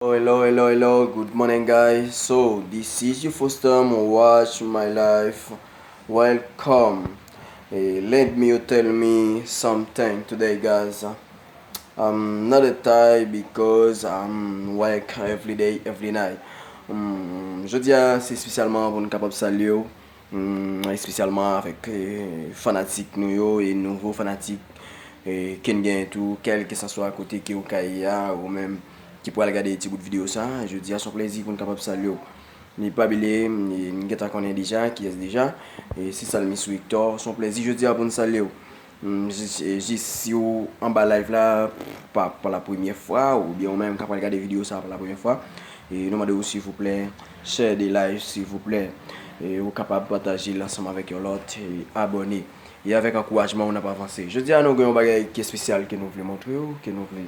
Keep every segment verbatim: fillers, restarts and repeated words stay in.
Hello, hello, hello, hello. Good morning, guys. So, this is your first time watch my live. Welcome. Eh, let me tell me something today, guys. I'm not a tie because I'm work every day, every night. Um, jodi a, se espesyalman pou n kapab salye w, um, espesyalman avèk, eh, fanatik nou yo e nouvo fanatik, eh, ke n genyen tou, kèlkeswa kote ke w ka ye a, ou menm ki pral gade ti bout videyo sa, jodi a se yon plezi pou n kapab salye w. Ni pa bliye, ni, ni gentan konnen deja, kiyès deja, e se Salmis Victor, se yon plezi jodi a pou n salye w. Mm, jis, e jis si w anba live la pa, pa la premyè fwa, oubyen ou menm k ap pral gade videyo sa pa la premyè fwa, e nou mande w silvouplè, share de live silvouplè. E ou kapab pataje l ansanm avèk yon lòt, e abòne. E avèk ankourajman w n ap avanse. Jodi a nou gen yon bagay ki espesyal ke nou vle montre w, ke nou vle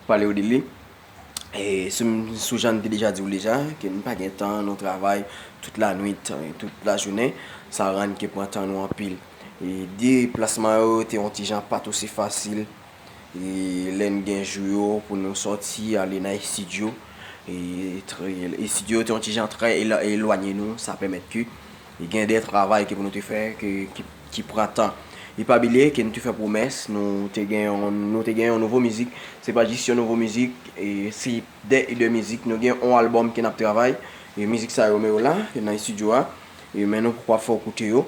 pale w de li. E sou, sou jan n te deja di w deja, ke n pa gen tan, nou travay tout lanwit, e tout lajounen, sa rann ke pran tan nou anpil. E deplasman yo te yon ti jan pa twò se fasil. E lè n gen jou yo pou nou sòti, ale nan estidyo, e trè, estidyo yo te yon ti jan trè ela-, elwanye nou, sa pèmèt ke e gen de travay ke pou nou te fè, ke, ki, ki pran tan. E pa bliye ke nou te fè pwomès, nou te gen yon, nou te gen yon nouvo mizik. Se pa jis yon nouvo mizik, e se de, de mizik. Nou gen yon albòm ke n ap travay. E mizik sa yo, men yo la, yo nan estidyo a. E men nou poko ap fè w koute yo.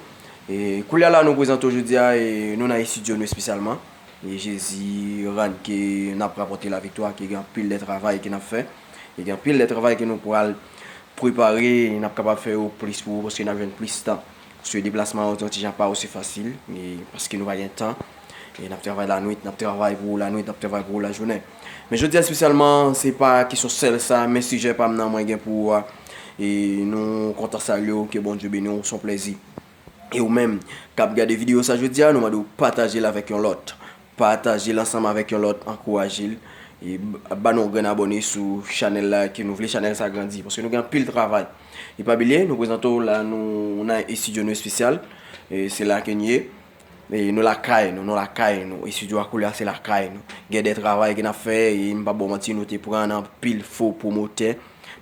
E koulye a la, nou prezante w jodi a, e nou nan estidyo nou espesyalman. E Jezi rann ke n ap rapòte laviktwa, ke gen anpil de travay ke n ap fè. E gen anpil de travay ke nou pral prepare, n ap kapab fè yo plis pou ou, paske n ap jwenn plis tan. Paske deplasman yo te yon ti jan pa osi fasil, e paske nou pa gen tan. E n ap travay lanwit, n ap travay pou ou lanwit, n ap travay pou ou lajounen. Men jodi a espesyalman, se pa kesyon sèl sa, men sijè pa m nan mwen gen pou ou a. E nou kontan salye w, ke Bondye beni w, se yon plezi. E ou menm k ap gade videyo sa jodi a, nou mande w pataje l avèk yon lòt. Pataje l ansanm avèk yon lòt, ankouraje l. E b-, ba nou yon grenn abòne sou chanèl la, ke nou vle chanèl sa grandi, paske nou gen anpil travay. E pa bliye, nou prezante w la, nou nan estidyo nou espesyal. E se la ke n ye. E nou lakay nou, nou lakay nou. Estidyo a koulye a se lakay nou. Gen de travay ke n ap fè, e m p ap ba w manti, nou te pran anpil fo pwomotè.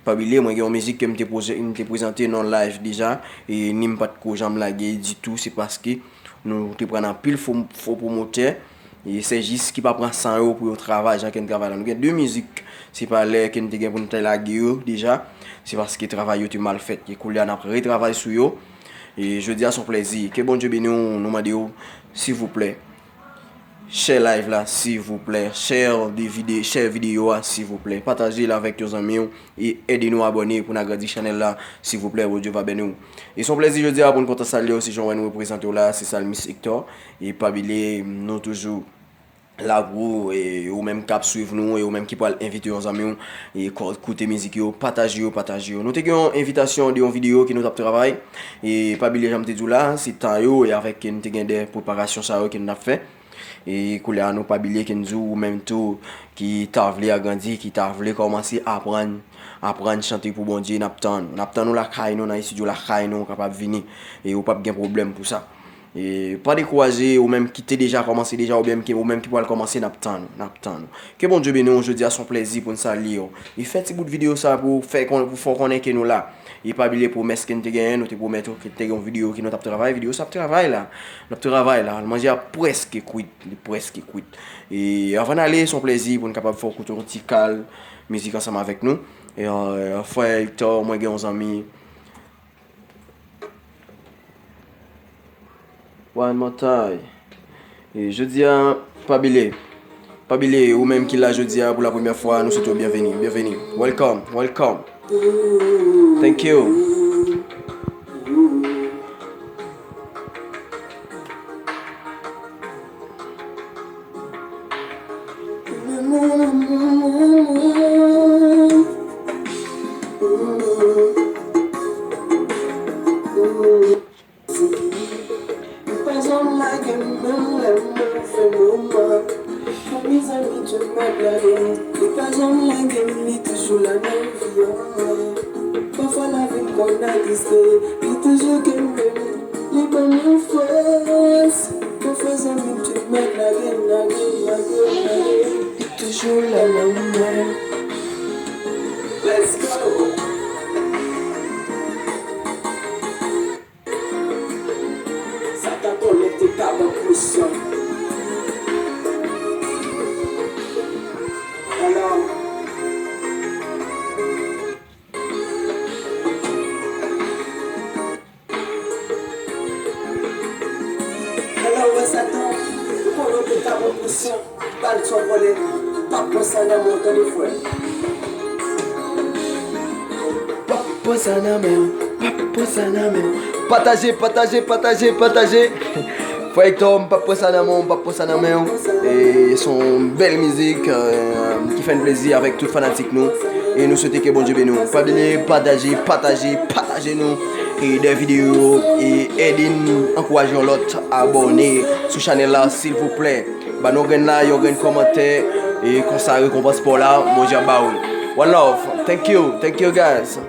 Pa bliye, mwen gen yon mizik ke m te poze, m te prezante nan live deja, e ni m pa t ko janm lage ditou, se paske nou te pran anpil fo, fo pwomotè, e se jis ki pa pran san yo pou yo travay jan ke n travay la. Nou gen de mizik, se pa lè ke n te gen pou n te lage yo deja, se paske travay yo te mal fèt. E koulye a n ap retravay sou yo, e jodi a se yon plezi. Ke Bondye beni w, nou mande w, silvouplè, share live la, silvouplè. Share de vide-, share videyo a, silvouplè. Pataje l avèk yon zanmi w e ede nou abòne pou n agrandi chanèl la, silvouplè. Bondye va beni w. E se yon plezi jodi a pou n kontan salye w, se Joanne reprezante w la, se Salmis Hector. E pa bliye, nou toujou la pou ou, e ou menm k ap swiv nou, e ou menm ki pral envite yon zanmi w, e ko-, koute mizik yo, pataje yo, pataje yo. Nou te gen yon envitasyon de yon videyo ke nou t ap travay. E pa bliye jan m te di w la, se tan yo, e avèk ke nou te gen de preparasyon sa yo ke nou t ap fè. E koulye a nou pa bliye ke n di w ou menm tou ki ta vle agrandi, ki ta vle kòmanse aprann, aprann chante pou Bondye, n ap tann ou. N ap tann ou lakay nou, nan estidyo lakay nou, ou kapab vini. E ou p ap gen pwoblèm pou sa. E pa dekouraje, ou menm ki te deja kòmanse deja, oubyen ki, ou menm ki pral kòmanse, n ap tann ou, n ap tann ou. Ke Bondye beni w, jodi a se yon plezi pou n salye w. E fè ti bout videyo sa pou fè kon-, pou fè w konnen ke nou la. E pa bliye pwomès ke n te genyen, nou te pwomèt ou ke te gen yon videyo ke nou t ap travay, videyo sa ap travay la. N ap travay la, manje a prèske kwit, li prèske kwit. E anvan n ale, se yon plezi pou n kapab fè w koute yon ti kal mizik ansanm avèk nou. E, euh, frè Hector, mwen gen yon zanmi, One more time. E jodi a, pa bliye. Pa bliye, ou menm ki la jodi a pou la premyè fwa, nou swete w byenveni, byenveni. Welcome, welcome. Thank you. Li pa janm lage m menm lè m nan fè moman. Pou mezanmi, Dye mèt la ye. Li pa janm lage m, li toujou la nan vi an. Pafwa lavi m konn atriste, li toujou kenbe m, li ban m yon fòs. Pafwa zanmi m, Dye mèt lage m, lage m, lage m, lage m. Li toujou la nan mwen. Let's go. Sa tankou mete tab an presyon. Alò. Alò, wè sa tou, ou konnen w te ka pran presyon, bal sou vole, pa pran sa nan men w, tande frè. Pa pran sa nan men w, pa pran sa nan men w. Pataje, pataje, pataje, pataje. Frè Hector, m pa pran sa nan men w, m pa pran sa nan men w. E se yon bèl mizik, euh, ki fè n plezi avèk tout fanatik nou. E nou swete ke Bondye beni w. Pa bliye pataje, pataje, pataje nou. E de videyo yo, e ede n ankouraje yon lòt abòne sou chanèl la, silvouplè. Ba nou yon grenn like, yon grenn kòmantè, e konsa rekonpans pa w la, Bondye ap ba ou l. One love, thank you, thank you guys.